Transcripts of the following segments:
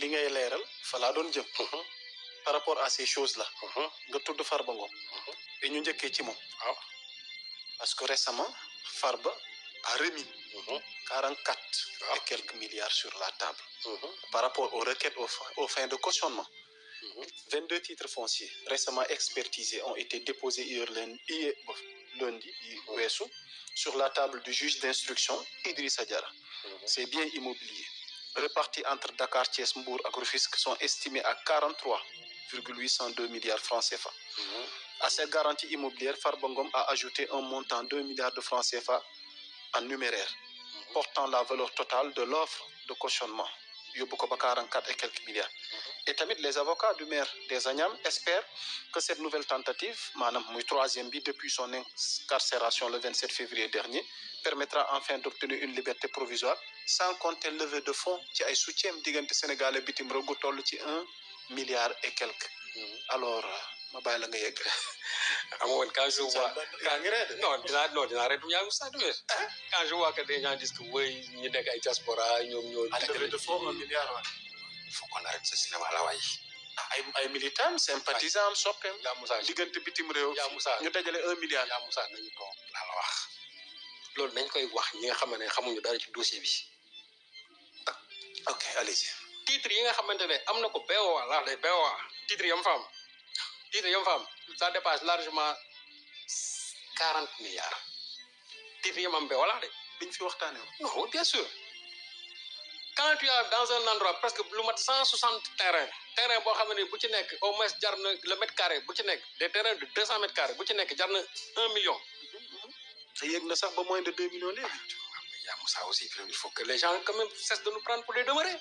li ngay leeral fa laa doon jëm. par rapport à ces choses là. nga tudd Farba Ngom. et ñu njëkkee ci moom. waaw parce que récemment Farba a remis 44 et quelques milliards sur la table. par rapport aux requêtes aux fins de cautionnement. 22 titres fonciers récemment expertisés ont été déposés hier lundi sur la table du juge d'instruction Idrissa Diarra. Ces biens immobiliers répartis entre Dakar, Thiès, Mbour et Rufisque sont estimés à 43,802 milliards francs CFA. À ces garanties immobilières, Farba Ngom a ajouté un montant de 2 milliards de francs CFA en numéraire, portant la valeur totale de l'offre de cautionnement. 44 et quelques milliards. Et tamit les avocats du maire des Agnam espèrent que cette nouvelle tentative, madame, troisième bi depuis son incarcération le 27 février dernier, permettra enfin d'obtenir une liberté provisoire sans compter levée de fonds qui a soutien digante Sénégal et bitim rew gu toll ci 1 milliard et quelques. Alors ma bàyyi la nga yegg. amoon quand je vois dinaa rek yaa ngi saa du quand je vois que des gens disent que oui ñu nekk ay diaspora ñoom ñoo levée de fonds 1 milliard waaye. il faut qu'on arrête ce cinéma la waay. ay militants sympathisants soppeem. yaa Moussa diggante bitim réew. yaa Moussa ñu dajale 1 milliard. yaa Moussa nañu toog laa la wax. loolu dañ koy wax ñi nga xam ne xamuñu dara ci dossier bi. ok allez-y. titre yi nga xamante ne am na ko BOA laa lay BOA titre yam fam ça dépasse largement 40 milliards. titre yam am BOA laa de. biñ fi waxtaanee woon. non bien sûr. quand tu as dans un endroit presque lu mat 160 terrain boo xam ne bu ci nekk au moins jar na le mètre carré bu ci nekk des terrains de 200 mètres carrés bu ci nekk jar na 1 million. te yéeg na sax ba moins de 2 millions léegi. yaa Moussa aussi il faut que les gens quand même cessent de nous prendre pour des demeurés.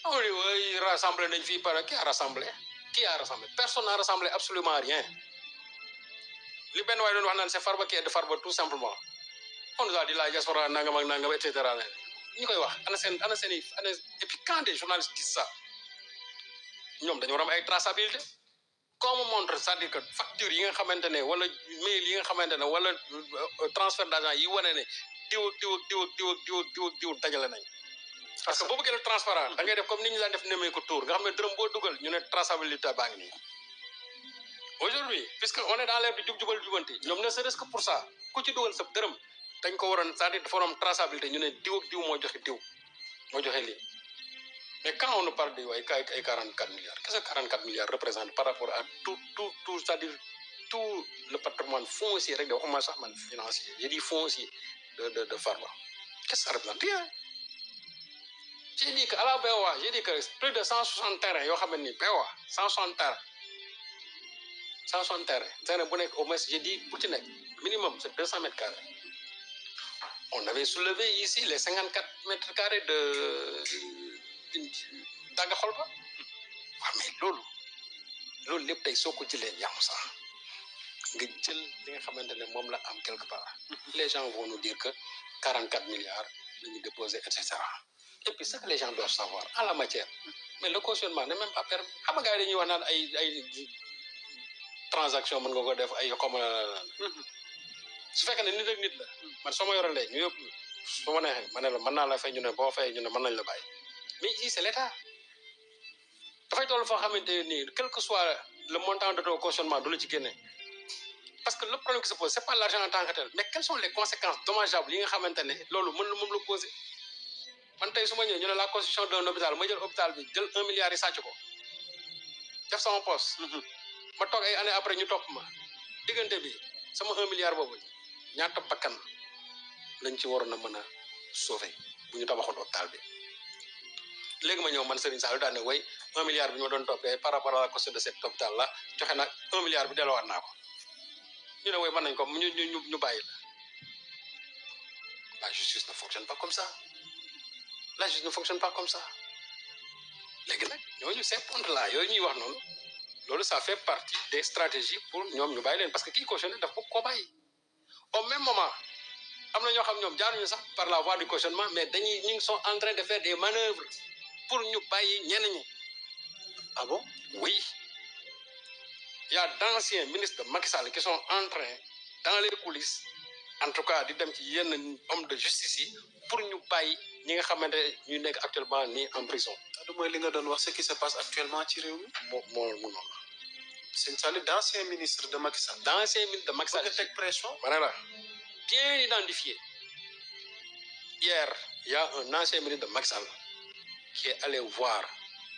on dit oui rassemblé nañ fii par qui a rassemblé personne n'a rassemblé absolument rien. li benn waay doon wax naan c'est Farba qui est de Farba tout simplement on nous a dit la diaspora nangam ak nangam et cetera ñu koy wax ana seen et puis quand des journalistes disent ça ñoom dañu war am ay traçabilité. comme montre c'est-à-dire que facture yi nga xamante ne wala mail yi nga xamante ne wala transfert d'argent yi wane ne diw dajale nañ. parce que boo bëggee le transparent da ngay def comme ni ñu daan def nemee ko tour nga xam ne dërëm boo dugal ñu ne traçabilité baa ngi nii. aujourd'hui puisque on est dans l'ère du jub-jubal jubanti ñoom ne serait-ce que pour ça ku ci dugal sa dërëm dañ ko waroon c'est-à-dire dafa waroon traçabilité ñu ne diw moo joxe lii. mais quand on nous parle de ay 44 milliards qu'est-ce que 44 milliards représente par rapport à tout c'est-à-dire tout le patrimoine foncier rek de waxuma sax man financier j'ai dit foncier de Farba qu'est-ce que ça représente rien. j'ai dit que à la BOA j'ai dit que plus de 160 terrains yoo xam ne ni BOA 160 terrain bu nekk au moins j'ai dit bu ci nekk minimum c'est 200 mètres carrés. On avait soulevé ici les 54 mètres carrés de dagga xol ba waaw mais loolu lépp tey soo ko jëlee yàqu sax nga jël li nga xamante ne moom la am quelque part les gens vont nous dire que 44 milliards la ñu déposé et cetera et puis ce que les gens doivent savoir en la matière mais le cautionnement n'est même pas permis xam nga gars yi dañuy wax naan ay transaction mën nga ko def ay comme su fekkee ne nit ak nit la man soo ma yoralee ñu yëpp su ma neexee ma ne la mën naa la fay ñu ne boo fay ñu ne mën nañ la bàyyi mais ici c'est l'État dafay toll foo xamante nii quel que soit le montant de ton cautionnement du la ci génne parce que le problème qui se pose c'est pas l'argent en tant que tel mais quelles sont les conséquences dommageables yi nga xamante ne loolu mën na moom la poser man tey su ma ñëwee ñu ne la construction d'un hôpital ma jël hôpital bi jël 1 milliard yi sàcc ko def sama poste ma toog ay années après ñu topp ma diggante bi sama 1 milliard boobu ñaata bakkan lañ ci waroon a mën a sauver bu ñu tabaxoon hôpital bi léegi ma ñëw man Serigne Sall daal ne way 1 milliard bi ñu ma doon toppee par rapport à la cost de cet hôpital là joxe nag 1 milliard bi delluwaat naa ko ñu ne way mën nañ ko ñu bàyyi la justice ne fonctionne pas comme ça la justice ne fonctionne pas comme ça léegi nag ñooñu ces points là yooyu ñuy wax noonu loolu ça fait partie des stratégies pour ñoom ñu bàyyi leen parce que kii cautionné daf ko bàyyi au même moment am na ñoo xam ñoom jaaruñu sax par la voie du cautionnement mais ñu sont en train de faire des manœuvres pour ñu bàyyi ñenn ñi. Ah bon? Oui. Il y a d'anciens ministres de Macky Sall qui sont en train dans les coulisses en tout cas di dem ci yenn hommes de justice yi pour ñu bàyyi ñi nga xamante ñu nekk actuellement nii en prison. du mooy li nga doon wax ce qui se passe actuellement ci réew mi. moo noonu. Sëñ Saliou d'ancien ministre de Macky Sall. d'ancien ministre de Macky Sall. bëgg a teg pression. Voilà. Bien identifié. Hier, il y a un ancien ministre de Macky Sall qui est allé voir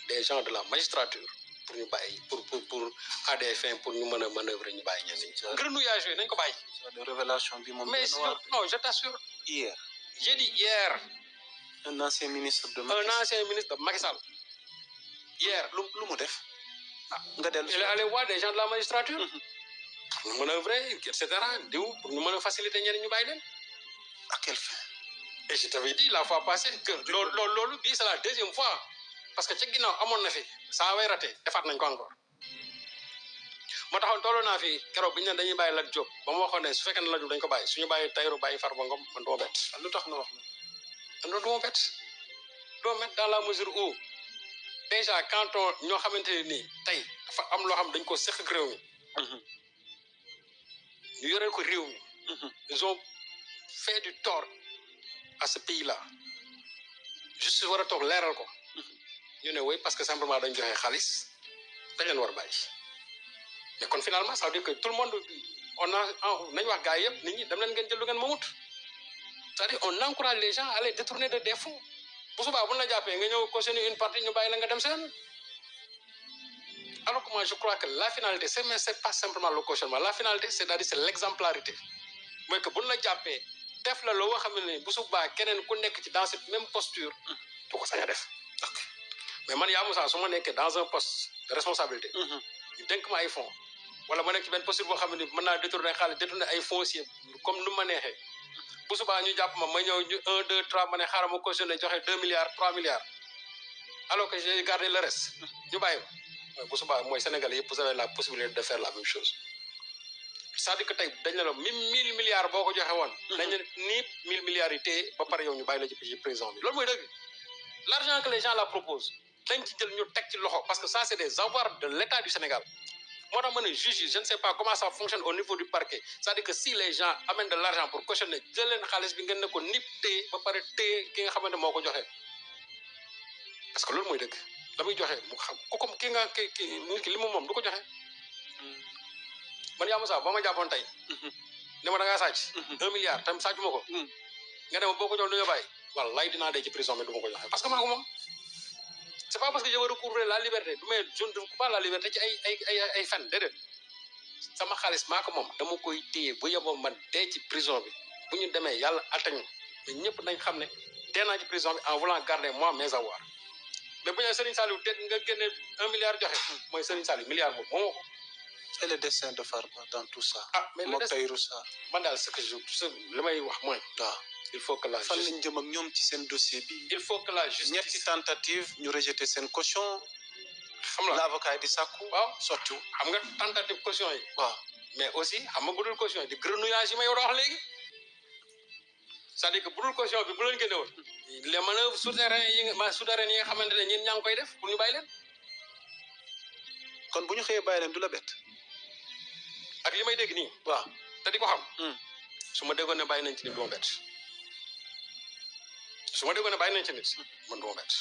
des gens de la magistrature pour ñu bàyyi pour à des fins pour ñu mën a manœuvrer ñu bàyyi ñenn ñi. grenouillage yooyu nañ ko bàyyi. de révélation bi moom. mais non je t'assure. hier. j'ai dit hier. un ancien ministre de Macky Sall. Hier lu mu def. nga dellu il est allé voir des gens de la magistrature. pour ñu manœuvrer et cetera pour ñu mën a faciliter ñenn ñu bàyyi leen. à quelle fin. et je t'avais dit la fois passée que loolu bii c'est la deuxième fois parce que ca ginnaaw amoon na fi saa way raté defaat nañ ko encore moo taxoon tolloo naa fi keroog bi ñu ne dañuy bàyyi Lat Diop ba ma waxoon ne su fekkee ne Lat Diop dañ ko bàyyi suñu bàyyi Tahirou bàyyi Farba Ngom man du ma bett. lu tax nga wax loolu du ma bett dans la mesure où déjà quand ñoo xamante ne nii tey dafa am loo xam dañ ko seq ak réew mi. ñu yoreel ko réew mi. ils ont fait du tort à ce pays-là juste war a toog leeral ko ñu ne oui parce que simplement dañ joxe xaalis dañ leen war a bàyyi mais kon finalement ça veut dire que tout le monde nañ wax gars yëpp nit ñi dem leen ngeen jël lu ngeen moomut c'est-à-dire on encourage les gens à aller détourner de des fonds bu subaa bu la jàppee nga ñëw cautionner une partie ñu bàyyi la nga dem seen alors que moi je crois que la finalité c'est pas simplement le cautionnement la finalité c'est-à-dire c'est l'exemplarité mooy que bu la jàppee def la loo xam ne bu subaa keneen ku nekk ci dans cette même posture du ko sañ a def mais man yaa Moussa su ma nekkee dans un poste de responsabilité ñu dénk ma ay fonds wala ma nekk ci benn posture boo xam ne mën naa détourner xaalis détourner ay foncier comme nu ma neexee bu subaa ñu jàpp ma ñëw ñu 1 2 3 ma ne xaaral ma cautionné joxe 2 milliards 3 milliards alors que j'ai gardé le reste ñu bàyyi ma mooy bu subaa mooy Sénégalais yëpp vous avez la possibilité de faire la même chose c'est-à-dire que tey dañ ne la 1000 milliards boo ko joxe woon. dañ ne nii 1000 milliards yi téye ba pare yow ñu bàyyi la ci président bi loolu mooy dëgg l'argent que les gens la proposent dañ ci jël ñu teg ci loxo parce que ça c'est des avoirs de l'État du Sénégal moo tax ma ne juge je ne sais pas comment ça fonctionne au niveau du parquet c'est-à-dire que si les gens amènent de l'argent pour cautionner jël leen xaalis bi ngeen ne ko nip téye ba pare téye ki nga xamante moo ko joxe parce que loolu mooy dëgg la muy joxe mu xam ku comme ki nga ki li mu moom du ko joxe. man yaa Moussa ba ma jàppoon tey ne ma da ngaa sàcc 1 milliard tam sàcc ma ko nga dem boo ko jox du nga bàyyi wallaay dinaa dee ci prison bi du ma ko joxe parce que maa ko moom c'est pas parce que je veux recouvrer la liberté mais je ne recouvre pas la liberté ci ay fen déedéet sama xaalis maa ko moom dama koy téye bu yeboo man dee ci prison bi bu ñu demee yàlla attañu mais ñëpp nañ xam ne dee naa ci prison bi en voulant garder moi mes avoirs mais bu ñu Serigne Saliou te nga génne 1 milliard joxe mooy Serigne Saliou milliard boobu moomoo ko. C'est le destin de Farba dans tout ça. mais le destin man daal ce que li may wax mooy. waaw il faut que la fan lañ jëm ak ñoom ci seen dossier bi. il faut que la justice ñetti tentative ñu rejeté seen caution. xam nga l'avocat yi di sàkku. waaw sottiw xam nga tentative caution yi. waaw mais aussi xam nga budul caution yi di grenouillage yi may war a wax léegi. c'est-à-dire que budul caution bi bu leen génne woon. les manœuvres souterraines yi nga xamante ne ñun ñaa ngi koy def pour ñu bàyyi leen. kon bu ñu xëyee bàyyi leen du la bett. ak li may dégg nii. waaw te di ko xam. su ma déggoon ne bàyyi nañ ci nit du ma bett su ma déggoon ne bàyyi nañ ci nit man du ma bett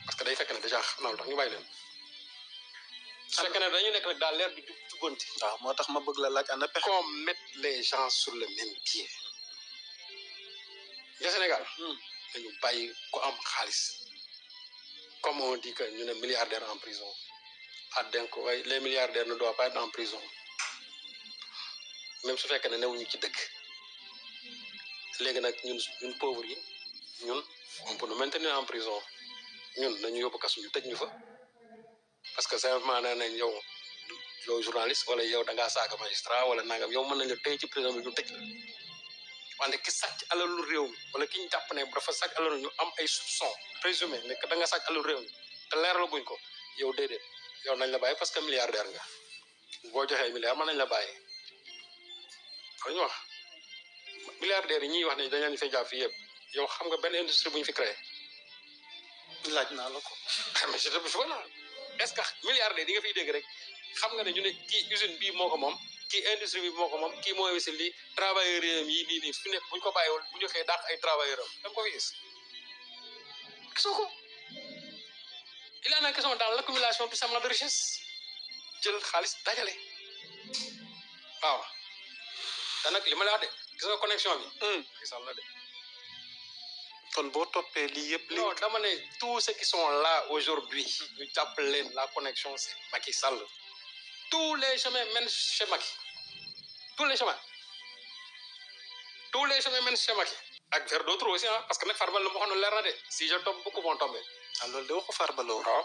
parce que day fekk ne déjà xam naa lu tax ñu bàyyi leen. su fekkee ne dañu nekk rek daal leer bi jubbanti. waaw moo tax ma bëgg la laaj ana pexe. qu'on mette les gens sur le même pied. le Sénégal. dañu bàyyi ku am xaalis. comme on dit que ñu ne milliardaire en prison. donc waaye les milliardaires ne doivent pas être en prison. même su fekkee ne newuñu ci dëkk léegi nag ñun pauvres yi ñun on peut nous maintenir en prison ñun nañu yóbbu kasu ñu tëj ñu fa parce que simplement nee nañ yow journaliste wala yow da ngaa saaga magistrat wala nangam yow mën nañ la tëj ci prison bi ñu tëj la wante ki sàcc alalu réew mi wala ki ñu jàpp ne dafa sàcc alalu ñu am ay soupçons présumé ne que da nga sàcc alalu réew mi te leeral guñ ko yow déedéet yow nañ la bàyyi parce que milliardaire nga boo joxee milliard mën nañ la bàyyi. ñu wax milliardaires yi ñuy wax ne dañ leen fay jàpp fii yëpp yow xam nga benn industrie bu ñu fi créé. laaj naa la ko. mais je te voilà est-ce que milliardaires yi nga fiy dégg rek xam nga ne ñu ne kii usine bii moo ko moom kii industrie bi moo ko moom kii moo investir lii travailleurs yi nii fi nekk bu ñu ko bàyyiwul bu ñu xëyee dàq ay travailleurs am da nga ko fi gis gisoo ko il y en a qui sont dans l'accumulation tout simplement de richesse jël xaalis dajale waaw te nag li ma la wax de gis nga connexion bi Macky Sall la de kon boo toppee lii yëpp li non dama ne tous ceux qui sont là aujourd'hui ñu jàpp leen la connexion c'est Macky Sall tous les chemins mènent chez Macky tous les chemins mènent chez Macky ak vers d'autres aussi parce que nag Farba la ma waxoon leer na de si je tombe beaucoup vont tomber loolu de waxu Farba la woon waaw